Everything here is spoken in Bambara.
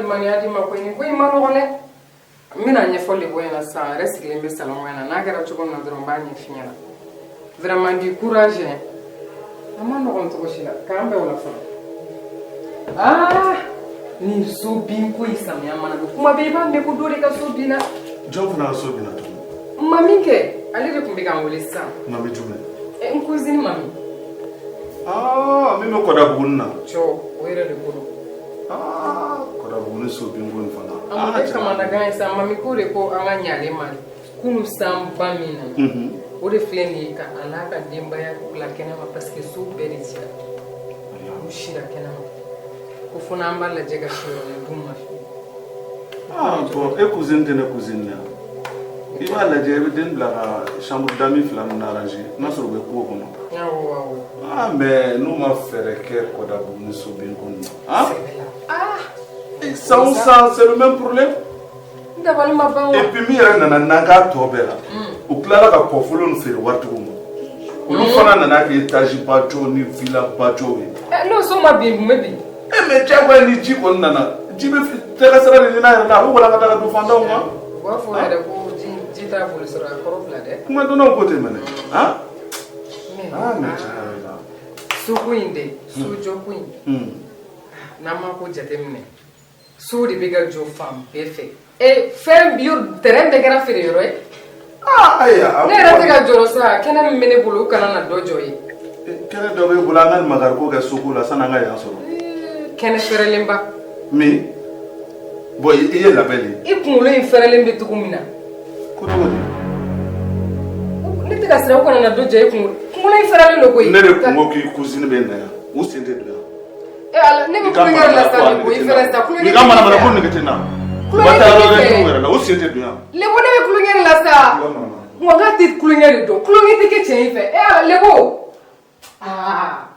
limaniya di ma koyi. Nin ko in ma nɔgɔn dɛ. N bɛna ɲɛfɔ Lebo ɲɛna sisan, a yɛrɛ sigilen bɛ salon kɔnɔ na. N'a kɛra cogo min na dɔrɔn, n b'a ɲɛf'i ɲɛna. Vraiment, du courage hein. A ma nɔgɔn cogo si la. K'an bɛn o la fɔlɔ. Aa, nin so bin ko in, samiya mana don, kuma bɛɛ i b'a mɛn ko dɔ de ka so binna. Jɔn fana ka so binna tuguni? Mami kɛ, ale de tun bɛ ka n wele sisan. Mami jumɛn? N cousine Mami. Aa, min bɛ Kɔdabugu na? Cɔ, o yɛrɛ de ko don. Aa, Kɔdabugu so binko in fana. A ma kɛ kamanagan ye sa. Mami ko de ko an ka ɲale ma kunu, sanba min nana, o de filɛ nin ye ka a n'a ka denbaya bila kɛnɛma, parce que so bɛɛ de cira, u sira kɛnɛma, ko fo n'an b'a lajɛ ka siyɔrɔnin d'u ma. Ah bon, e cousine tɛ ne cousine ya. I b'a lajɛ, i bɛ den bila ka chambre d'amis fila ninnu arranger, n'a sɔrɔ u bɛ cour kɔnɔ. Awɔ, awɔ. Ah, mais n'u ma fɛɛrɛ kɛ Kɔdabugu ni so binko nin na. Ah, sɛbɛ la, ah. San o san, c'est le même problème. N dabali ma ban wa. Et puis min yɛrɛ nana n'an k'a tɔ bɛɛ la, u tilala ka kɔfolo nin feere waritigiw ma. Olu fana nana kɛ étage ba jɔw ni villa ba jɔw ye. N'o so ma bin, mun bɛ bin? E, mais diyagoya ni ji kɔni nana, ji bɛ tɛgɛ sira de ɲini a yɛrɛ la, a bɛ walaka ka don fantanw kan. U b'a fɔ yɛrɛ ko ji t'a boli sɔrɔ a kɔrɔ fila dɛ. Kuma dɔnnaw ko ten mɛnɛ. Han? Mais Ah, mais tiɲɛ yɛrɛ la. Soko in dɛ, sojɔko in, n'an ma ko jateminɛ, so de bɛ ka jɔ fan bɛɛ fɛ. E, fɛn bi terrain bɛɛ kɛra feere yɔrɔ ye. Ah, ayiwa. Ne yɛrɛ tɛ ka jɔrɔ sa, kɛnɛ min bɛ ne bolo, o kana na dɔ jɔ ye. Kɛnɛ dɔ b'e bolo, an ka nin makariko kɛ soko la sanni an ka yan sɔrɔ. Kɛnɛ fɛrɛlenba. Min? Bon, i ye labɛn de. I kunkolo in fɛrɛlen bɛ cogo min na. Ko cogo di? Ne tɛ ka siran o kana na dɔ jɔ i kunkolo. Kunkolo in fɛrɛlen don koyi. Ne de kun ko k'i cousine bɛ na yan. U sen tɛ don yan. E Ala, ne bɛ kulonkɛ de la sa, Lebo, i fɛrɛ sa, kulonkɛ. I ka manamana ko nege tɛ n na. Kulonkɛ U ka taa yɔrɔ tɛ wɛrɛ ne fɛ. t'u yɛrɛ la, u sen tɛ don yan. Lebo, ne bɛ kulonkɛ de la sa. I ka manamana. Wa n k'a tɛ kulonkɛ de dɔn. Kulonkɛ tɛ kɛ cɛ in fɛ. E Ala, Lebo. Aa.